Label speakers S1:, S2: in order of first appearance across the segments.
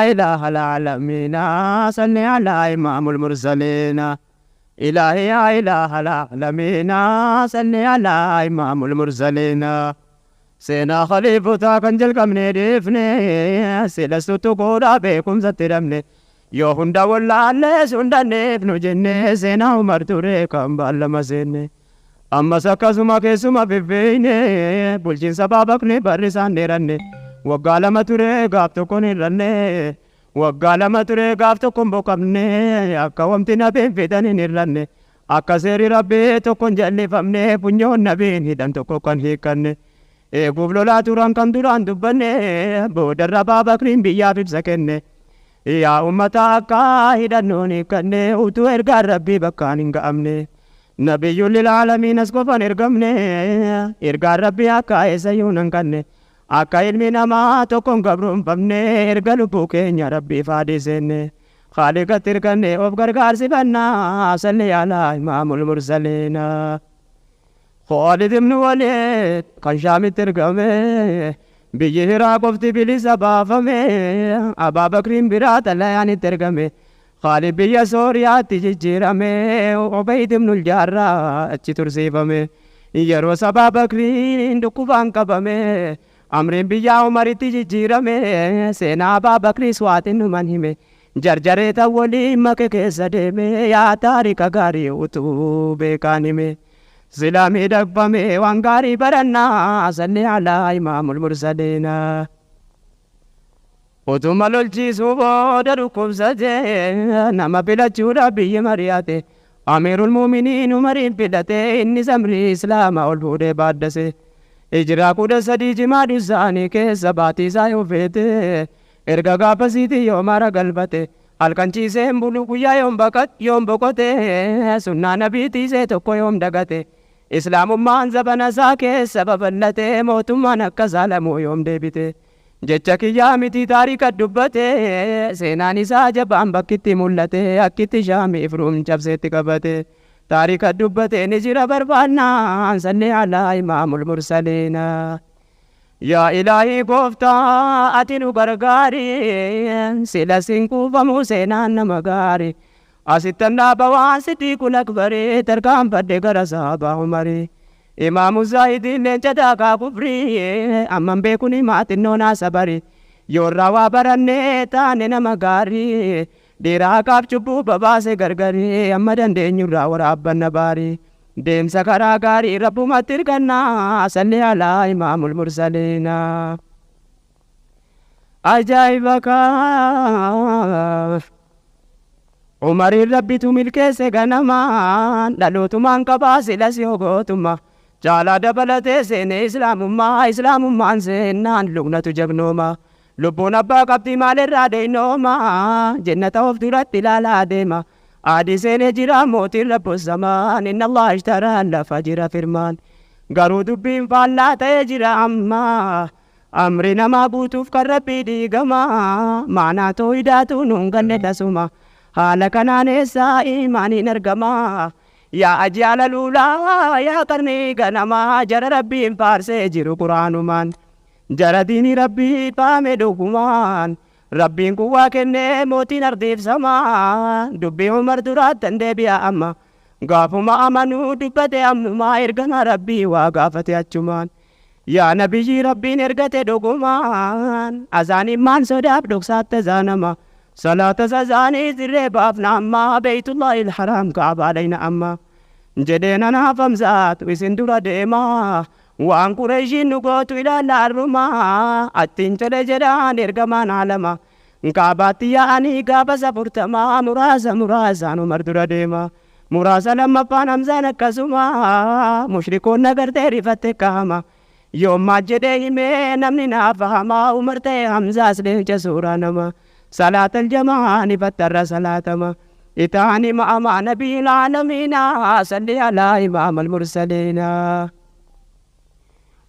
S1: إله العالمين صل على إمام المرسلين إلهي يا إله العالمين صل على إمام المرسلين seenaa khaliifotaa kan jalqabne dhiifne sila tuttuquudha beekumsatti dhabne yoo hunda wallaalles hundanneef nu jenne seenaa Umar ture kan baallama seenne ammas akkasuma keessuma fiffeeyne bulchiinsa Abaabakri barri isaan dheeranne waggaa 2 ture gaaf tokkoon hir'anne waggaa 2 ture gaaf tokkoon boqabne akka wamti nabiin fixan hin hir'anne akka seerri rabbii tokkoon jallifamne funyoon nabiin hidhan tokko kan hiikkanne eeguuf lolaa turan kan duraan dubbanne boodarra Abaabakriin biyyaaf ibsa kenne yaa ummata akka hidhannoon hiikkanne utuu ergaan rabbii bakkaan hin ga'amne nabiyyuun lilaalamiin as qofan ergamne ergaan rabbii akka eessayyuu nan kanne akka ilmi namaa tokko hin gabroonfamne erga lubbuu keenya rabbiif haadhi seenne Khaaliqatti hirkanne of gargaarsifannaa salli alaa imaamul mursaliina. Khaalid ibn Waliid kan Shaamitti ergame biyyi Hiraa qofti bilisa baafame Abaa Bakriin biraa xalayaan itti ergame Khaalid biyya Sooriyaatti jijjiirame Ubayd ibn Jaarraa achi tursiifame yeroo Abaa Bakriin dhukkubaan qabame amriin biyyaa Umaritti jijjiirame seenaa Abaa Bakriis waa xinnuman hime jarjaree tan waliin make keessa deeme yaa taarika gaarii utuu beekaan hime sila miidhagfame waan gaarii barannaa salli alaa imaamul mursaliina. Utuma lolchiisuu booda dhukkubsate nama filachuudhaaf biyyi mari'ate Amiirul Muuminiin Umariin filate innis amrii Islaama ol fuudhee baaddase Hijraa 13 jimaadhu isaanii keessa baatii isaa yoo feete erga gaafasiitii yoo mara galfate halkan ciisee hin bulu guyyaa yoom baqat yoom boqote sunnaa nabii tiisee tokko yoom dagate Islaamummaan zabana isaa keessa babal'ate mootummaan akka saalamuu yoom deebite Jecha kiyyaa miti taarika dubbate seenaan isaa jabaan bakkitti mul'ate akkitti Shaamiif Ruum cabseetti qabate taarika dubbate ni jira barbaannaan salli alaa imaamul mursaliina. Yaa ilaahii gooftaa ati nu gargaari sila sin kuufamu seenaan nama gaari asittan dhaaba waan siddiiqul akbarii tarkaanfadhe gara sahabaa umarii Imaamu Zaahidiin leenca daakaa kufrii amman beekun himaa xinnoo naa sabari yoorraa waa barannee taane nama gaarii dhiira haqaaf cubbuu babaase gargarii amma dandeenyurraa waraabbanna baarii deemsa karaa gaarii rabbumatti hirkannaa salli alaa imaamul mursaliina. Ajaa'iba kaaf Umariin Rabbitu milkeesse ganamaan dhalootumaan qabaa silas yoo gootummaa caalaa dabalatee seene islaamummaa islaamummaan seennaan lugnatu jagnooma lubbuun abbaa qabdi maalirraa deeynooma jennata of duratti ilaalaa deema adii seenee jira mootiin rabbus zamaan inna Allah ishtaraa lafa jira firmaan garuu dubbiin faallaa ta'ee jira amma Amri namaa guutuuf kan Rabbii diigama Ma'naa toohidaatu nuun galle tasuma Haala kanaan eessaa iimaaniin argama Yaa ajyaala luulaa yaa qarnii ganamaa Jara Rabbiin faarsee jiru qur'aanumaan Jara diinii Rabbii faame dhugumaan Rabbiin quwwaa kennee mootiin ardiif samaa Dubbii Umar duraattan deebi'a amma Gaafuma amanuu dubbate ammumaa Ergamaa Rabbii waa gaafate achumaan Yaa Nabiyyii Rabbiin ergate dhugumaan Azaaniin maan sodaaf dhoksaatti azaanama Salaatas azaanii dirree baafna amma Beeytullaahil haraam Ka'abaa dhayna amma Jedheen anaaf Hamzaatu isin dura deema Waan Qureeyshiin nu gootu ilaalla arruma Attiin tole jedhaan ergamaan aalama Ka'abaatti yaa'anii gaafas 40 Muraasa muraasaan Umar dura deema Muraasa lammaffaan Hamzaan akkasuma mushrikoonni agartee rifatte kaama yoom maal jedhee himee namni naa fahama Umar ta'e Hamzaas leenca suuraa nama salaatal jamaa ni fattarra salaatama itaani ma'amaa nabiil aalamiina salli alaa imaamal mursaliina.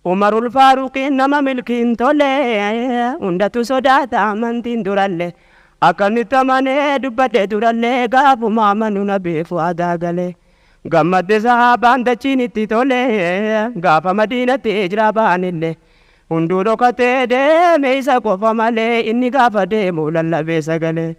S1: Umarul Faaruqiin nama milkiin tole hundatu sodaata amantiin duralle akka inni itti amanee dubbadhe durallee gaafuma amanu nabiif waadaa gale gammadde sahaabaan dachiin itti tole gaafa madiinatti hijraa ba'anille Hunduu dhokatee deeme isa qofa malee, inni gaafa deemu lallabee sagalee.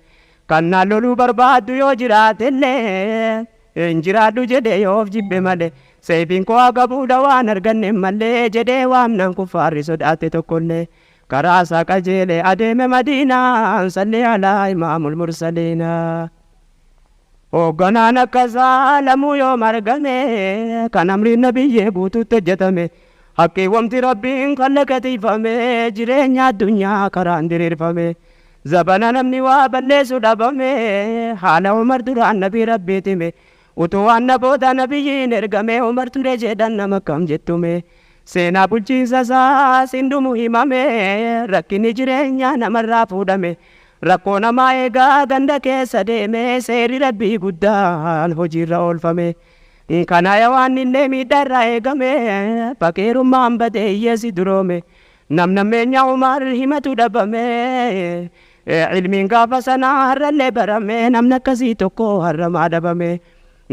S1: Kan naan loluu barbaaddu yoo jiraatellee, hin jiraadhu jedhee yoo of jibbe malee, seefiin koo agabuudha waan arganne malee jedhee waamnaan kuffaarri sodaate tokkollee. Karaa isaa qajeelee adeeme Madiinaan, salli alaa imaamul mursaliinaa. Hoogganaan akkasaa lamuu yoom argame, kan amriin nabiyyee guutuutti hojjetame, haqqii wamti Rabbiin kallaqatiifame, jireenya addunyaa karaan diriirfame. Zabana namni waa balleessu dhabame, haala Umar duraan nabii Rabbiitime, utuu waan na booda nabiyyiin ergame Umar ture jedhan nama akkam jettume. Seenaa bulchiinsa isaa sindumu himame, rakkinni jireenyaa namarraa fuudhame. Rakkoo namaa eegaa ganda keessa deeme, seerri Rabbii guddaan hojiirra oolfame. Kana waan illee miidhaa irraa eegame, faqiirummaan badee hiyyeessi duroome. Namnammeenya Umar himatu dhabame, ilmiin gaafa sanaa har'allee barame, namni akkasii tokko har'amaa dhabame.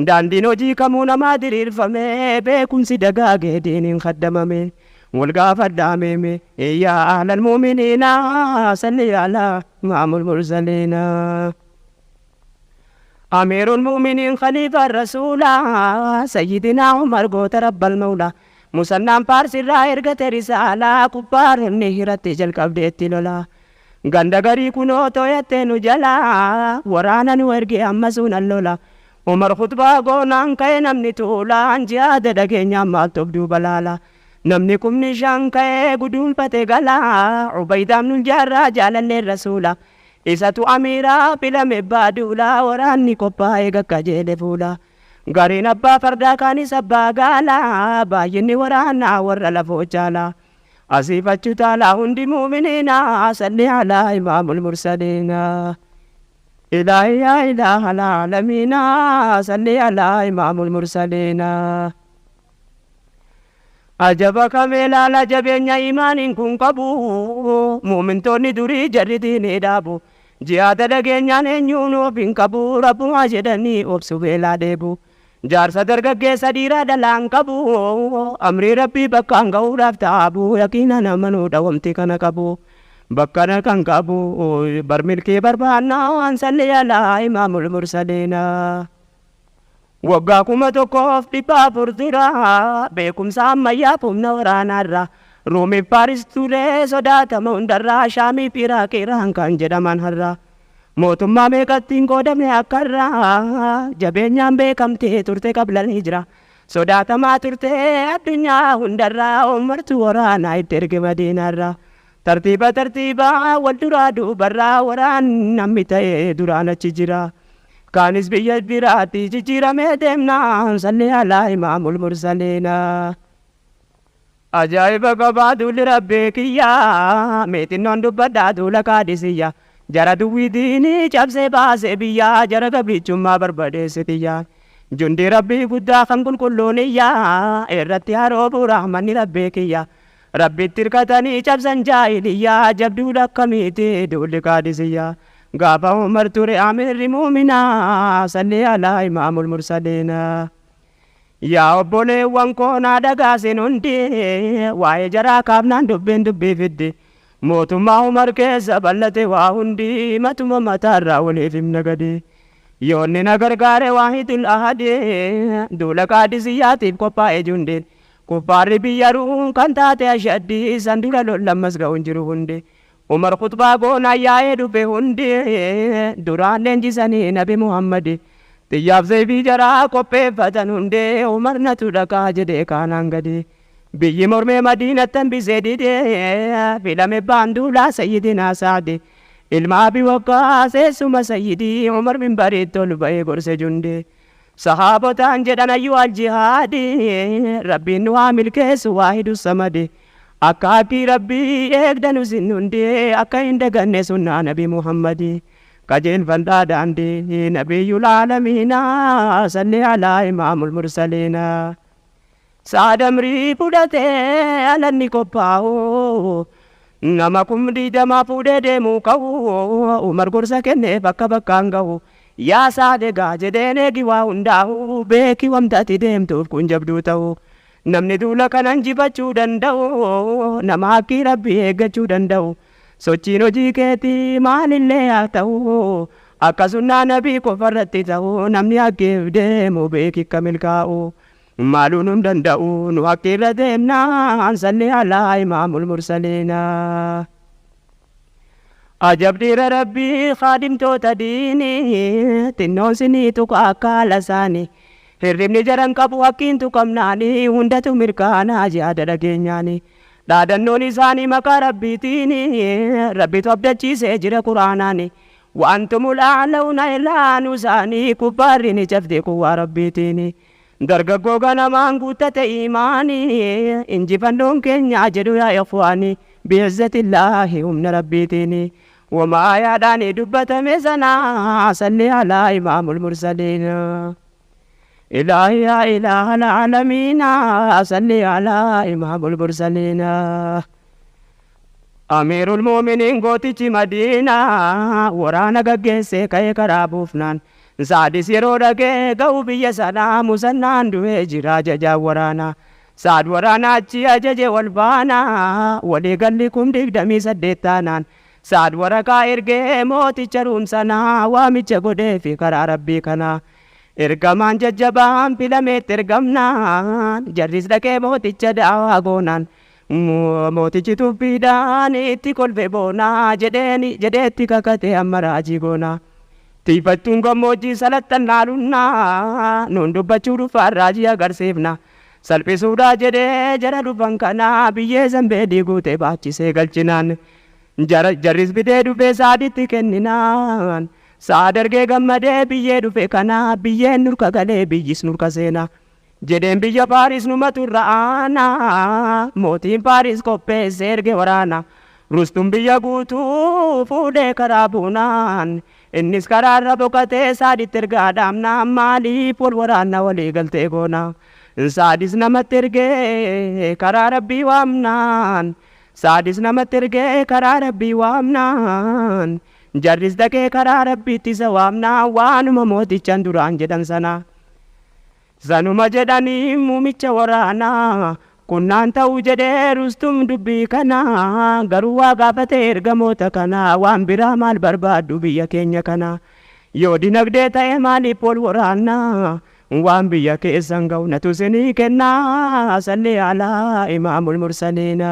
S1: Daandiin hojii kamuu namaa diriirfame, beekumsi dagaagee diiniin kaddamame. Wal gaafadhaa meeme, yaa ahlal mu'miniina, salli alaa imaamul mursaliina. Amiirul mu'miniin, khaliifaan rasuulaa, sayyidinaa Umar goota rabbal mawlaa. Musannaan Faarsirraa ergate risaalaa, kubbaaronni hiratti jalqabdeetti lolaa. Ganda garii kunoo too'attee nu jalaa, waraana nu erge ammasuu nan lola. Umar khutbaa goonaan ka'e namni tuulaan, jihaada dhageenyaan maaltu of duuba laala. Namni 5,000 ka'ee guduunfate galaa, Ubaydaam nul jaarraa jaalalleen rasuula. Isatu amiiraa filame baaduulaa, waraanni qophaa'ee gakkajeele fuula. Gariin abbaa fardaa, kaanis abbaa gaalaa, baay'inni waraanaa warra lafoo caalaa. Asiif achi taalaa hundi mu'miniina, salli alaa imaamul mursaliina. إلهي يا إله العالمين، صل على إمام المرسلين. Ajaba kameelaala jabeenya imaaniin kun qabu, muumintoonni durii jarri diinii dhaabu. Jihaada dhageenyaan eenyuun of hin qabu, rabbumaa jedhanii obsu beelaa dheebu. Jaarsa dargaggeessa dhiiraa dhalaan qabu, amrii Rabbii bakkaan ga'uudhaaf taabu, yaqiina namanuudha wamti kana qabu. Bakkana kan qabu bar milkii barbaannaan, salli alaa imaamul mursaliina. Waggaa 1400 dura beekumsa ammayyaaf humna waraanaarra, Ruumiif Paaris turee sodaatama hundarraa, Shaamiif Iraaq, Iraan kan jedhaman har'a. Mootummaa meeqatti hin qoodamne akkarraa, jabeenyaan beekamtee turte qablanii jira. Sodaatamaa turte addunyaa hundarraa, Umartu waraanaa itti erge Madiinaarraa. Tartiiba tartiiba wal duraa duubarraa waraan namni ta'e duraan achi jira. Kaanis biyya biraatti jijjiiramee deemnaan, salli alaa imaamul mursaliina. Ajaa'iba qabaa duulli Rabbii kiyyaa, meexinnoon dubbadhaa duula Kaadisiyya. Jara duwwii diinii cabsee baasee biyyaa, jara gabrichummaa barbadeesse xiyyaa. Jundi Rabbii guddaa kan qulqulluun iyyaa, irratti haroobu rahmanni Rabbii kiyya. Rabbitti hirkatanii cabsan jaahiliyyaa, jabduudha akkamiiti duulli Kaadisiyyaa. Gaafa Umar ture amiirri muuminaa, salli alaa imaamul mursaliina. Yaa obboleewwan koo, naa dhagaasin hundi, waa'ee jaraa kaafnaan dubbiin dubbii fiddi. Mootummaa Umar keessa bal'ate waa hundi, matuma mataarraa waliif himna gadi. Yoonni na gargaare waahidul ahadi, duula Qaadisiyyaatiif qophaa'e jundiin. Kuffaarri biyya Ruum kan taate ashaddi, san dura lollammas ga'u hin jiru hundi. Umar khutbaa goonaa yaa'ee dhufe hundi, duraan leenjisanii nabi Muhammadi. Xiyyaaf seefii jaraa qopheeffatan hundee, Umar natu dhaqaa jedhee kaanaan gadi. Biyyi mormee Madiinatti hambisee didee, filame baanduulaa sayyidinaa Saadi. Ilma Abi Waqqaas eessuma sayyidii, Umar minbariitti ol ba'ee gorse jundi. Sahaabotaan jedhan, ayyuhal jihaadi, Rabbiin nu haa milkeessu waahidu samadi. Akka haqqii Rabbii eegdanu sin hundi, akka hin daganne sunnaa nabi Muhammadi. Qajeelfadhaa daandii nabiyyul aalamiina, salli alaa imaamul mursaliina. Saadamrii fudhatee alanni qophaa'u, nama 20,000 fuudhee deemuu ka'u, Umar gorsa kenneef akka bakkaan ga'u. Yaa Saadegaa jedheen, eegi waa hundaa'u, beeki wamta ati deemtuuf kun jabduu ta'u. Namni duula kana injifachuu danda'u nama haqqii Rabbii eeggachuu danda'u. Sochiin hojii keetii maalillee haa ta'u, akka sunnaa nabii qofa irratti ta'u, namni haqqiif deemu beeki akka milkaa'u. Maaluu nun danda'u, nu haqqii irra deemnaan, salli alaa imaamul mursaliina. Ajab dhiira Rabbii, kaadhimtoota diinii, xinnoon sinii tuqa akka haala isaanii. Hirribni jaran qabu haqqiin tuqamnaanii, hundatu mirkaanaa yaada dhageenyaanii. Dhaadannoon isaanii maqaa Rabbiitiin, Rabbitu abdachiisee jira Quraanaani. Wantumul a'lawna ilaanu isaanii, kubbaarri ni cabde quwwaa Rabbiitiin. Dargaggoo ganamaan guuttate imaanii, injifannoon keenyaa jedhu yaa ikhwaanii, bi'izzatillaahi, humna Rabbiitiin. Wama aayaadhaan dubbatame sana, salli alaa imaamul mursaliin. إلهي يا إله العالمين، صل على إمام المرسلين. أمير المؤمنين gootichi Madiinaa waraana gaggeessee ka'ee karaa buufnaan, Saadis yeroo dhagee ga'u biyya sanaa, Musannaan du'ee jira ajajaan waraanaa. Saad waraana achi ajaje wal baanaa, walii galli 28,000 taanaan, Saad waraqaa ergee mooticha Ruumsanaa, waamicha godhee fi karaa Rabbii kanaa. Ergamaan jajjabaan filameetti ergamnaan, jarris dhaqee mooticha da'awaa goonaan, mootichi tuffiidhaan itti kolfe boonaa, jedheen jedheetti kakate amma raajii goonaa. Tiifattuun gammoojjii salaxxannaa lunnaa, nuun dubbachuu dhufaan raajii agarsiifna. Salphisuudhaa jedhee jara dhufan kanaa, biyyee zambeelii guutee baachisee galchinaan. Jarris fidee dhufee Saaditti kenninaan. Saad argee gammadee biyyee dhufe kana, biyyeen nurka galee biyyis nurka seenaa. Jedheen biyya Paaris numatu irra aanaa, mootiin Paaris qopheesse erge waraana. Rustum biyya guutuu fuudhee karaa buunaan, innis karaarra boqotee Saaditti ergaa dhaamnaan, maaliif wal waraanna, walii galtee goona. Saadis namatti ergee karaa Rabbii waamnaan. Saadis namatti ergee karaa Rabbii waamnaan. Jarris dhaqee karaa Rabbiitti isa waamnaan, waanuma mootichaan duraan jedhan sana. Sanuma jedhanii muumicha waraanaa, kunnaan ta'uu jedhee Rustum dubbii kana, garuu waa gaafate ergamoota kana, waan biraa maal barbaaddu biyya keenya kana? Yoo dinagdee ta'e maaliif wal waraannaa? Waan biyya keessan ga'u natu isinii kennaa, salli alaa imaamul mursaliina.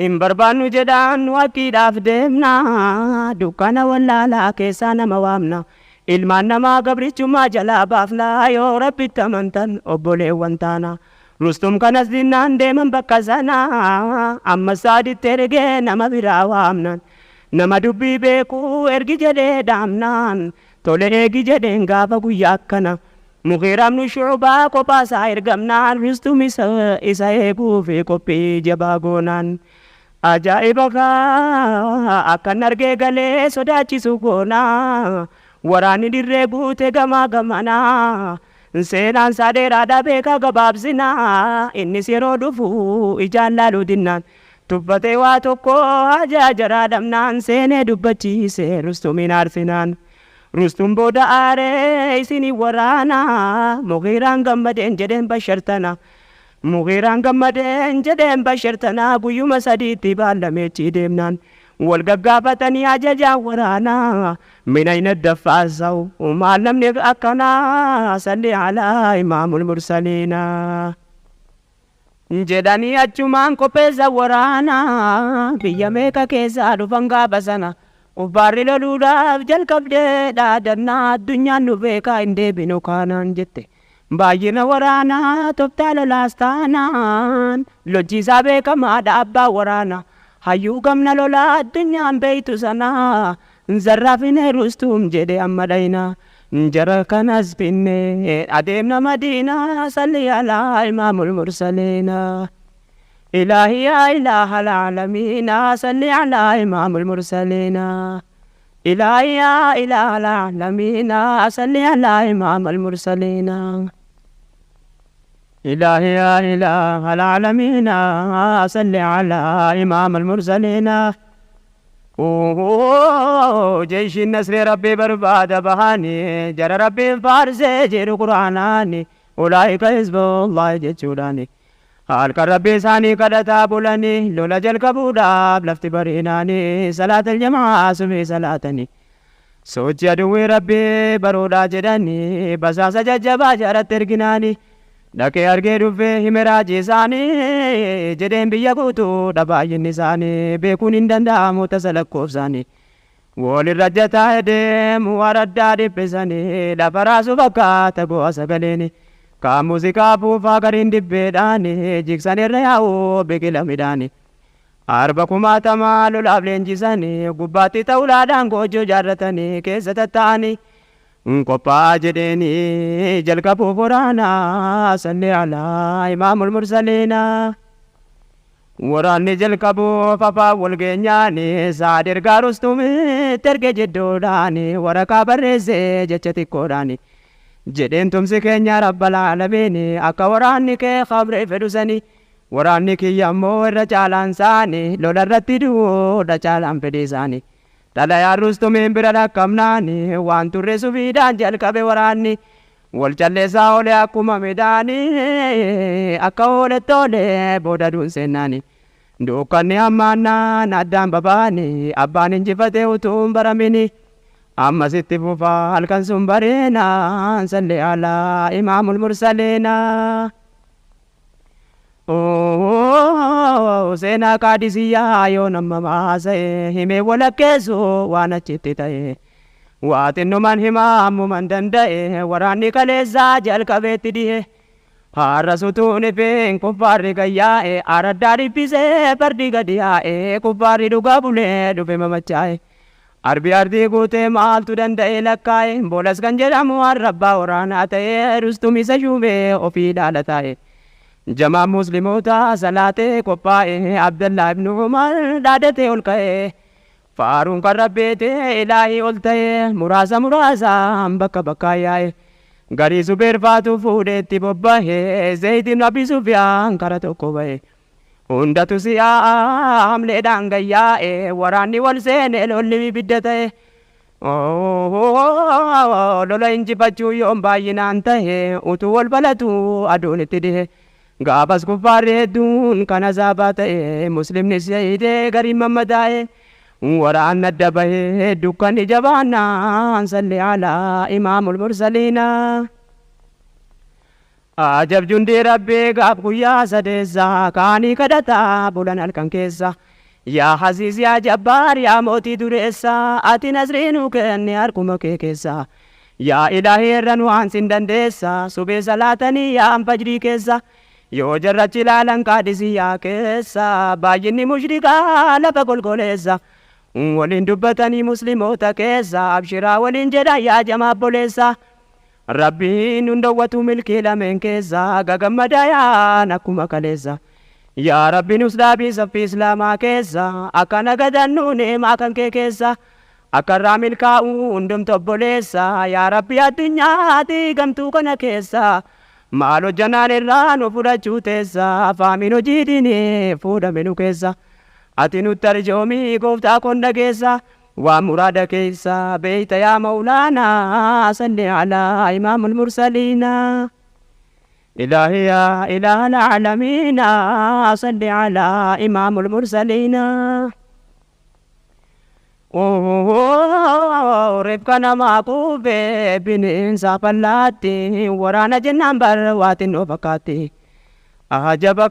S1: Hin barbaannu jedhaan, nu haqqiidhaaf deemna, dukkana wallaalaa keessaa nama waamna. Ilmaan namaa gabrichummaa jalaa baafna, yoo Rabbitti amantan obboleewwan taana. Rustum kanas dinnaan deeman bakka sana, amma Saaditti ergee nama biraa waamnan. Nama dubbii beekuu ergi jedhee dhaamnaan, tole eegi jedheen gaafa guyyaa akkana. Mugiiraamnu Shucubaa kophaasaa ergamnaan, Rustum isa eeguu fi qophii jabaa goonaan. Ajaa'iba kaa, akkan argee galee sodaachisu goonaa. Waraanni dirree guute gamaa gamanaa. Seenaan isaa dheeraadha, beekaa gabaabsinaa. Innis yeroo dhufu ijaan laaluu dinnaan, tuffatee waa tokko hajaa jaraa dhabnaan, seenee dubbachiise Rustumiin aarsinaan. Rustum booda aaree isinii waraanaa, Mugiiraan gammadeen jedheen bashartana. Mugiiraan gammadeen jedheen bashartana, guyyuma sadiitti baallameechii deemnaan. Wal gaggaafatanii ajajaan waraanaa, mina hin addaffaasa'u maal namni akkanaa, salli alaa imaamul mursaliinaa. Jedhanii achumaan qopheessa waraanaa, biyya meeqa keessaa dhufan gaafa sana. Kubbaarri loluudhaaf jalqabdee dhaadannaa, addunyaan nu beekaa hin deebinu kaanaan jette. Baay'ina waraanaa tooftaa lolaas taanaan, lolchiisaa beekamaadha abbaa waraanaa. Hayyuu gamna lolaa addunyaan beeytu sanaa, zarraafine Rustum jedhe amma dhayinaa. Jara kanas finne adeemna Madiinaa, salli alaa imaamul mursaliinaa. إلهي يا إله العالمين، صل على إمام المرسلين. إلهي يا إله العالمين، صل على إمام المرسلين. إلهي يا إله العالمين، صل على إمام المرسلين. جيش النصر ربي برباد بهاني، جرى ربي فارس جير قرآناني. Ulaa'ika hizbullahi jechuudhaani. Halkan rabbii isaanii kadhataa bulanii lola jalqabuudhaaf lafti bariinaanii salaatal jamaa sumii salaatanii. Sochii aduwwii rabbii baruudhaa jedhanii basaasa jajjabaa jaratti erginaanii dhaqee argee dhufee hime raajii isaanii jedheen biyya guutuudha baay'inni isaanii beekuun hin danda'amu tasa lakkoofsaanii. Walirra jataa deemu araddaa dhiphisanii lafa raasu fakkaata go'a sagaleeni. Kaan muuziqaa afuufaa gariin dibbeedhaani jigsan irra yaa'u biqila midhaani. Arba kumaatamaa lolaaf leenjisanii gubbaatti ta'ulaadhaan goojjoo jaarratanii keessa tatta'anii qophaa'aa jedheeni jalqabuuf waraanaa salli alaa imaamul mursaliinaa. Waraanni jalqabuuf afaan wal geenyaani saad ergaa rustumitti erge jidduudhaani waraqaa barreessee jecha xiqqoodhaani. Jedheen tumsi keenya rabbal aalamiini akka waraanni kee khamree fedhu sanii waraanni kiyya ammoo irra caalaan isaanii lola irratti du'uudha caalaan fedhii isaanii. Xalayaan rustumiin bira dhaqqabnaani waan turre sufiidhaan jalqabe waraanni wal calleessaa oole akkuma midhaanii akka ooletti oole booda duun seennaani. Dukkanni hammaannaan addaan babaani abbaan injifatee utuu hin baramini. Ammasitti fufaa halkan sun bareenaan salli alaa imaamul mursaliinaa. Seenaa qaadisiyyaa yoo nama maasa'e himee walakkeessu waan achitti ta'e. Waa xinnuman himaa ammuman danda'e waraanni kaleessaa jalqabeetti dhihe. Har'a sutuun ifeen kuffaarri gayyaa'e araddaa dhiphisee fardi gadi yaa'e kuffaarri dhugaa bulee dhufe mamachaa'e. Arbi ardii guutee maaltu danda'e lakkaa'e boolas kan jedhamu har'a abbaa waraanaa ta'e rustum isa shuumee ofii dhaala taa'e. Jamaan musliimoota salaatee qophaa'e Abdallaa ibnu Umar dhaadatee ol ka'e. Faaruun kan rabbeetee ilaahii ol ta'e muraasa muraasaan bakka bakkaa yaa'e. Garii Zubeer faatu fuudheetti bobba'e Zayd ibn Abi Sufyaan kara tokko ba'e. Hundatu si'aa hamleedhaan gayyaa'e waraanni wal seene lolli ibidda ta'e. Lola injifachuu yoom baay'inaan ta'e utuu wal balatu aduun itti dhihe. Gaafas kuffaarri hedduun kan azaabaa ta'e muslimni shahidee gariin mammadaa'e. Waraan adda bahee dukkanni jabaannaan salli alaa imaamul mursaliinaa. Ajab jundii rabbii gaaf guyyaa sadeessaa kaanii kadhataa bulan halkan keessa. Yaa Aziiz yaa Jabbaar yaa mootii dureessaa ati nasrii nuu kenni harkuma kee keessa. Yaa ilaahii irra nu aansin dandeessa suphee salaatanii yaa'an fajrii keessa. Yoo jarrachi ilaalan qaadisiyyaa keessa baay'inni mushrikaa lafa golgoleessa. Waliin dubbatanii musliimoota keessa abshiraa waliin jedhan yaa jamaa obboleessa. Rabbiin nun dawwatu milkii lameen keessa gagammadaa yaan akkuma kaleessa. Yaa Rabbi nus dhaabii saffii islaamaa keessa akka nagadannu neemaa kan kee keessa. Akka irraa milkaa'u hundumtu obboleessa yaa Rabbi addunyaati gamtuu kana keessa. Maal hojjannaan irraa nu fudhachuu teessa faamiin hojii diinii fuudhame nu keessa. Ati nutti arjoomii gooftaa kon dhageessa waan muraada keessa beeyta yaa mawlaanaa salli alaa imaamul mursaliinaa. Ilaahi yaa ilaahal aalamiinaa salli alaa imaamul mursaliinaa. Reefka namaa quufee bineensa fallaatti waraana jennaan bar waa xinnoo fakkaatti. Ajaba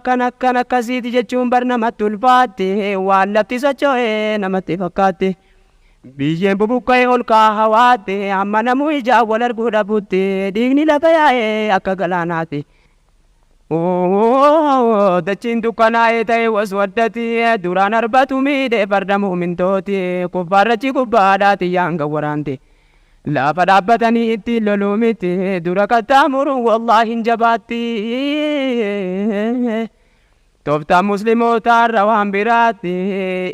S1: kan akkan akkasiiti jechuun bar namatti ulfaatti waan lafti socho'ee namatti fakkaatti. Biyyeen bubuqqa'ee ol ka'a hawaatti amma namuu ijaan wal arguu dhabutti dhiigni lafa yaa'ee akka galaanaati. Dachiin dukkanaa'ee ta'e waswaddati duraan arbatu miidhee farda muumintooti kuffaarrachi gubbaadhaati yaan gawwaraanti. Lafa dhaabbatanii ittiin loluu miti dura qaxxaamuruun wallaahi hin jabaatti. Tooftaan muslimootaarra waan biraatti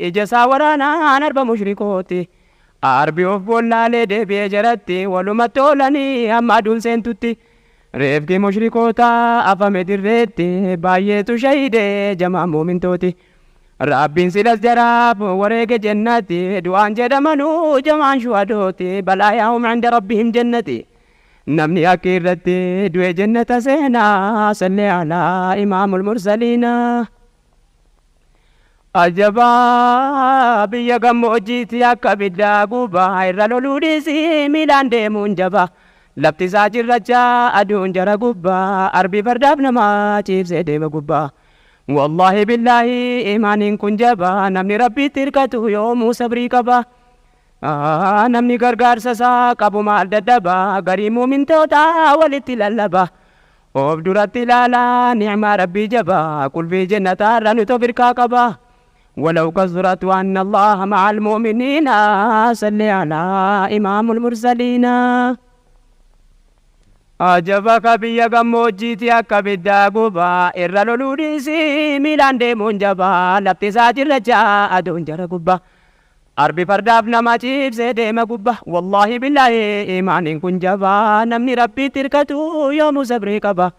S1: ija isaa waraanaan arba mushrikooti. Arbi of bollaalee deebi'ee jaratti walumatti oolanii hamma aduun seentutti. Reefki mushrikootaa afame dirreetti baay'eetu shahidee jamaa muumintooti. Rabbiin silas jaraaf wareege jennati du'aan jedhamanuu jamaan shuhadooti balaa yaa'um inda rabbihim jannati. Namni haqqi irratti du'e jannata seenaa, salli alaa imaamul mursaliina. Ajabaa biyya gammoojjiitti akka biddaa gubaa irra loluu dhiisii miilaan deemuun jaba. Lafti isaa cirracha, aduun jara gubbaa, arbi fardaaf namaa ciibsee deema gubbaa. Wallaahi billaahi imaaniin kun jaba, namni Rabbitti hirkatu yoomuu sabrii qaba. Namni gargaarsa isaa qabu maal dadhaba, garii muumintootaa walitti lallaba. Of duratti ilaalaa ni'maa Rabbii jaba, qulfii jannataarra nuti of hirkaa qaba. ولو كثرت وأن الله مع المؤمنين، صل على إمام المرسلين. Ajaba biyya gammoojjiitti akka biddaa gubaa irra loluu dhiisii miilaan deemuun jabaa, lafti isaa cirracha, aduun jara gubbaa, arbi fardaaf nama ciibsee deema gubbaa. Wallaahi billaahi imaaniin kun jabaa, namni Rabbiitti hirkatu yoomuu sabrii qaba.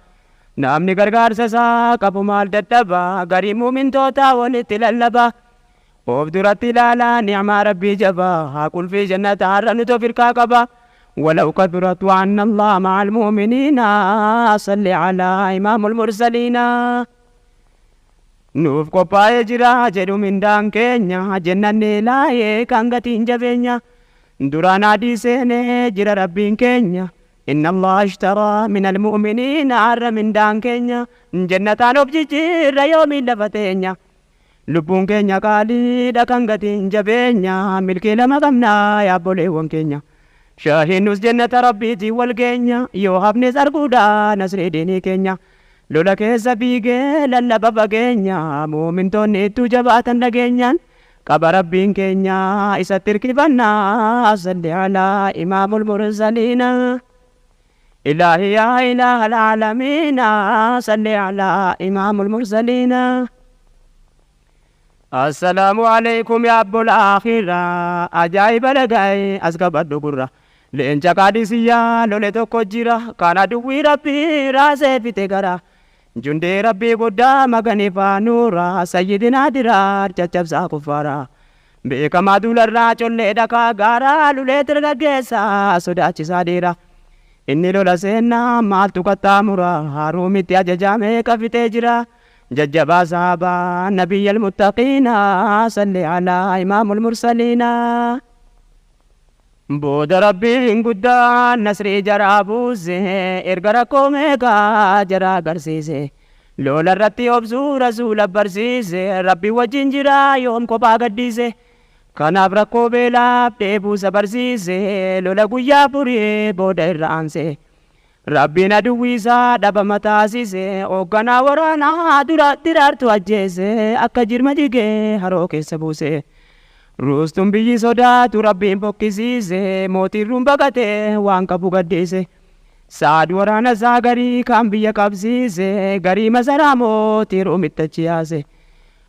S1: Namni gargaarsa isaa qabu maal dadhaba, garii muumintootaa walitti lallaba. Of duratti ilaalaa ni'maa Rabbii jabaa, qulfii jannataarra nuti of hirkaa qaba. ولو كثرت وأن الله مع المؤمنين، صل على إمام المرسلين. Nuuf qophaa'ee jira jedhu mindaan keenya, jennanni laayee kan gatiin jabeenya duraan adii seenee jira Rabbiin keenya. إن الله اشترى من المؤمنين, arra mindaan keenya jannataan of jijjiirra yoomiin lafa teenya. Lubbuun keenya qaaliidha kan gatiin jabeenya, milkii lama qabnaa yaabboleewwan keenya. Shaahinnus jannata Rabbiitiin wal keenya, yoo hafnes arguudha nasrii diinii keenya. Lola keessa fiigee lallaba fageenya, muumintoonni ittuu jabaatan dhageenyaan qaba Rabbiin keenya isatti hirkifannaa, salli alaa imaamul mursaliina. إلهي يا إله العالمين، صل على إمام المرسلين. السلام عليكم يا أبو الآخرة, أجايب لقاي أسقبت قرة. Leenca Qaadisiyyaa lole tokko jira, kan aduwwii Rabbii raasee fite gara. Jundee Rabbii guddaa maganifaa nuura, sayyidinaa diraar caccabsaa kuffaara. Beekamaa dularraa collee dhakaa gaaraa, lulee dargaggeessaa sodaachisaa dhiira. Inni lola seennaa maaltu qaxxaamura, haruumitti ajajamee qafitee jira. Jajjabaa sahabaa nabiyyal muttaqiina, salli alaa imaamul mursaliina. Booda Rabbiin guddaan nasrii jaraa buuse, erga rakkoo meeqaa jaraa agarsiise. Lola irratti obsuu rasuula barsiise, Rabbi wajjin jira yoom kophaa gaddiise. Kanaaf rakkoo beelaaf dheebuusa barsiise, lola guyyaa furii booda irra aanse. Rabbiin aduwwiisaa dhabama taasise, hoogganaa waraanaa dura diraartu ajjeese, akka jirma jigee haroo keessa buuse. Ruustuun biyyi sodaatu Rabbiin fokkisiise, mootiin ruun baqatee waan qabu gaddiise. Saad waraana isaa garii kan biyya qabsiise, garii masaraa mootii Ruumitti achi yaase.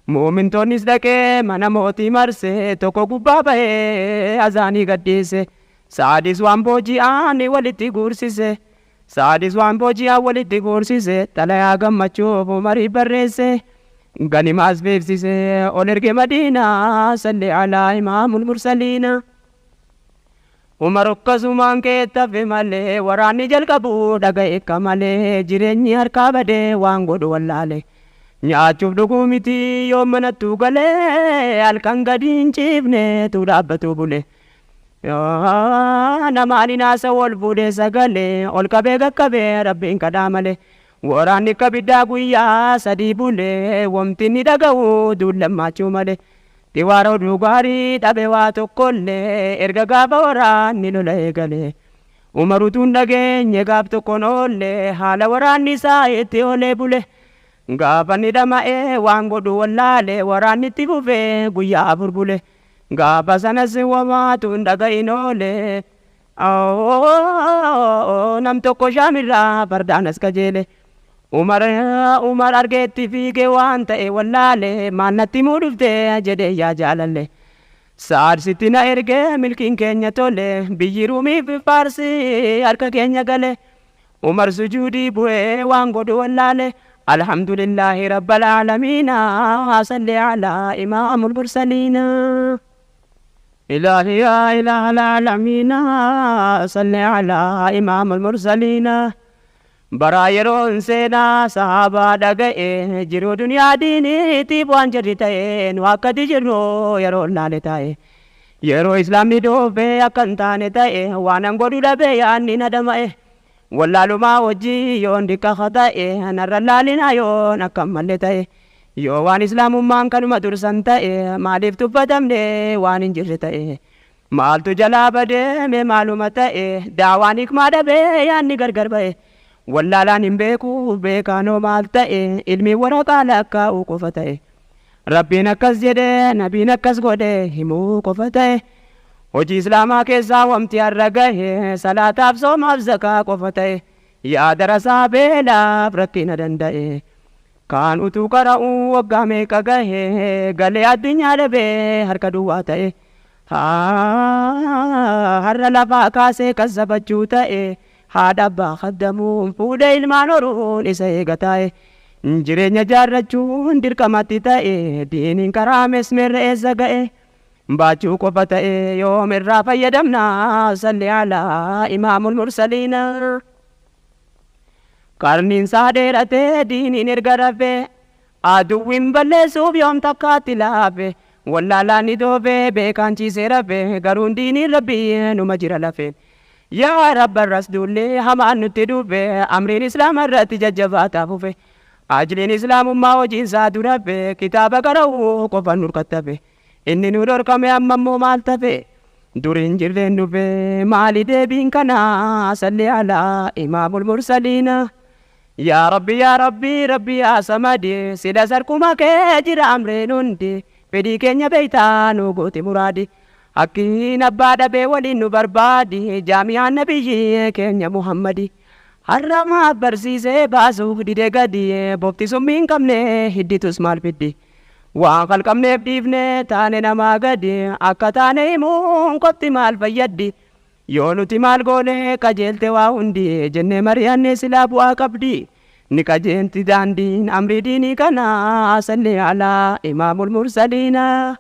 S1: Muumintoonnis dhaqee mana mootii marse, tokko gubbaa bahee azaanii gaddiise. Saadis waan booji'aan walitti guursise. Saadis waan booji'aan walitti guursise, xalayaa gammachuuf Umarii barreesse. Ganimaas beeksise, ol erge Madiinaa, salli alaa imaamul mursaliina. Umar akkasumaan keettafe malee, waraanni jalqabu dhaga'e akka malee, jireenyi harkaa badee waan godhu wallaale. Nyaachuuf dhuguu miti yoo manattuu galee, halkan gadi hin ciifne tu dhaabbatu bule. Namaan hinaasa wal fuudhee sagalee ol qabee qaqqabee Rabbiin kadhaa malee. Waraanni akka biddaa guyyaa 3 bulee, wamti inni dhaga'u duullammaachuu malee. Xiwaara oduu gaarii dhabe waa tokkollee, erga gaafa waraanni lola eegale. Umar utuu hin dhageenye gaaf tokkoon oollee, haala waraanni isaa itti oolee bule. Gaafa inni dhama'ee waan godhu wallaale, waraanni itti fufee guyyaa 4 bule. Gaafa sanas wamaatu hin dhaga'in oole. Nam tokko Shaamirraa fardaan as qajeele. Umar argeetti fiigee waan ta'e wallaale, maal natti himuu dhufte jedhee yaa jaalalle. Saad sitti na ergee, milkiin keenya tole, biyyi Ruumii fi Faarsii harka keenya gale. Umar sujuudii bu'ee waan godhu wallaale. Alhamdulillahi rabbil aalamiina, salli alaa imaamul mursaliina. إلهي يا إله العالمين صل على إمام المرسلين. Bara yeroon seenaa sahaabaa dhaga'e, jiruu duniyaa diiniitiif waan jirri ta'e, nu akkati jirru yeroo laale ta'e, yeroo islaamni dhoofee akka hin taane ta'e, waan an godhu dhabee yaanni na dhama'e, wallaalumaa wajjii yoon diqqa ta'e, narra laalina yoon akka malle ta'e, yoo waan islaamummaan kanuma dursan ta'e, maaliif tuffatamne waan hin jirre ta'e? Maaltu jalaa badeeme? Maaluma ta'e? Daawaan hikmaa dhabee yaanni gargar ba'e. Wallaalaan hin beeku, beekaanoo maal ta'e? Ilmi waraqaa lakkaa'uu qofa ta'e. Rabbiin akkas jedhe, nabiin akkas godhe himuu qofa ta'e. Hojii islaamaa keessaa wamti har'a gahe salaataaf, soomaaf, zakaa qofa ta'e. Yaa darasaa beelaaf rakkina danda'e, kaan utuu qara'uu waggaa meeqa gahe, galee addunyaa dhabee harka duwwaa ta'e. Har'a lafaa kaasee kassabachuu ta'e. Haadha abbaa khaddamuun, fuudhee ilmaan horuun isa eega taa'e. Jireenya jaarrachuun dirqamatti ta'e. Diiniin karaa mesmeerra eessa ga'e? Baachuu qofa ta'e. Yoom irraa fayyadamna? Salli alaa imaamul mursaliina. Qarniin isaa dheeratee diiniin erga rafee, aduwwiin balleessuuf yoom takkaatti laafe. Wallaalaan ni doofee, beekaan ciisee rafe, garuun diiniin rabbii numa jira lafeen. Yaa rabba, irras duullee hamaan nutti dhufe, amriin islaama irratti jajjabaataa fufe. Ajliin islaamummaa hojiin isaa durafe, kitaaba qara'uu qofan nurkattafe. Inni nu dhorkame, amma immoo maal tafe? Duriin jirreen dhufe. Maali deebiin kanaa? Salli alaa imaamul mursaliina. Yaa Rabbi, yaa Rabbi, Rabbi yaa Samadi, sila sarkuma kee jira amreen hundi. Fedhii keenya beeytaa, nu gooti muraadi. Hakkiin abbaa dhabee waliin nu barbaadi. Jaamiyaan nabiyyi keenya Muhammadi har'amaaf barsiisee baasuuf dide gadi. Bofti summii hin qabne hidditus maal fiddi? Waan kalqabneef dhiifne taane namaa gadi. Akka taane himuun qofti maal fayyaddi? Yoo nuti maal goone qajeelte waa hundi jennee mari'anne, silaa bu'aa qabdi. Ni qajeelti daandiin amrii diinii kana. Salli alaa imaamul mursaliina.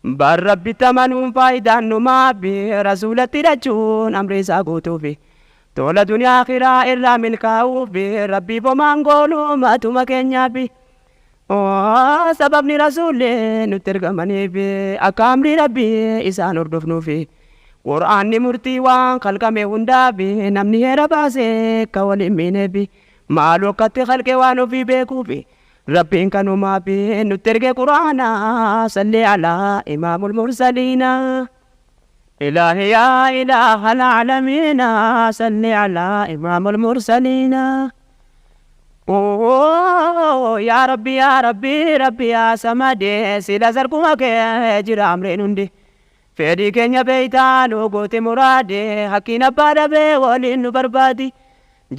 S1: Bar Rabbitti amanuun faayidaan numaafi, rasuulatti hidhachuun amri isaa guutuufi, tola duniyaa akhiraa irraa milkaa'uufi. Rabbiif homaan goonu matuma keenyaafi. Sababni rasuulli nutti ergamaniif akka amrii Rabbii isaan hordofnuufi. Qur'aanni murtii waan kalqame hundaafi, namni heera baasee akka waliin miineefi, maaluu akkatti kalqe waan ofii beekuufi. Rabbiin kanumaafi nutti erge Qur'aana. Salli alaa imaamul mursaliina. إلهي يا إله العالمين صل على إمام المرسلين. يا ربي، يا ربي، ربي يا سمدي، sila sarkuma kee jira amreen hundi. Fedhii keenya beeytaa, nu goote muraade. Hakkiin abbaa dhabee waliin nu barbaadi.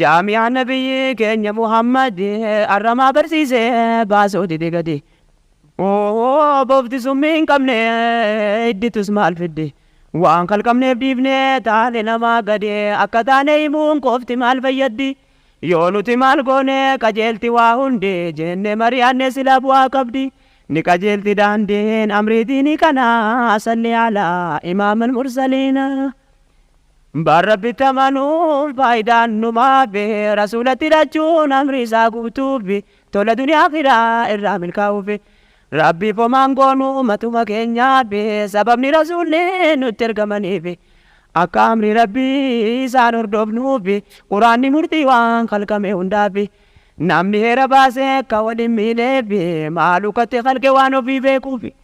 S1: Jaamiyaan nabiyyi keenya Muhammadi arramaa barsiisee baasoo dide gadi. Bofti summii hin qabne hidditus maal fiddi? Waan kalqabneef dhiifne taane namaa gadi. Akka taane himuun qofti maal fayyaddi? Yoo nuti maal goone qajeelti waa hundi jenne mari'anne, sila bu'aa qabdi. Ni qajeelti daandiin amrii diinii kana. Salli alaa imaamal mursaliina. Bar Rabbitti amanuun faayidaan numaafi, rasuulatti hidhachuun amri isaa guutuufi, tola duniyaa akhiraa irraa milkaa'uufi. Rabbiif homaan goonu matuma keenyaafi. Sababni rasuulli nutti ergamaniifi akka amri Rabbii isaan hordofnuufi. Quraanni murtii waan kalqame hundaafi, namni heera baasee akka waliin miineefi, maaluu katti kalqe waan ofii beekuufi.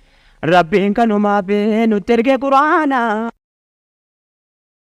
S1: Rabbiin kanumaafi nutti erge Quraana.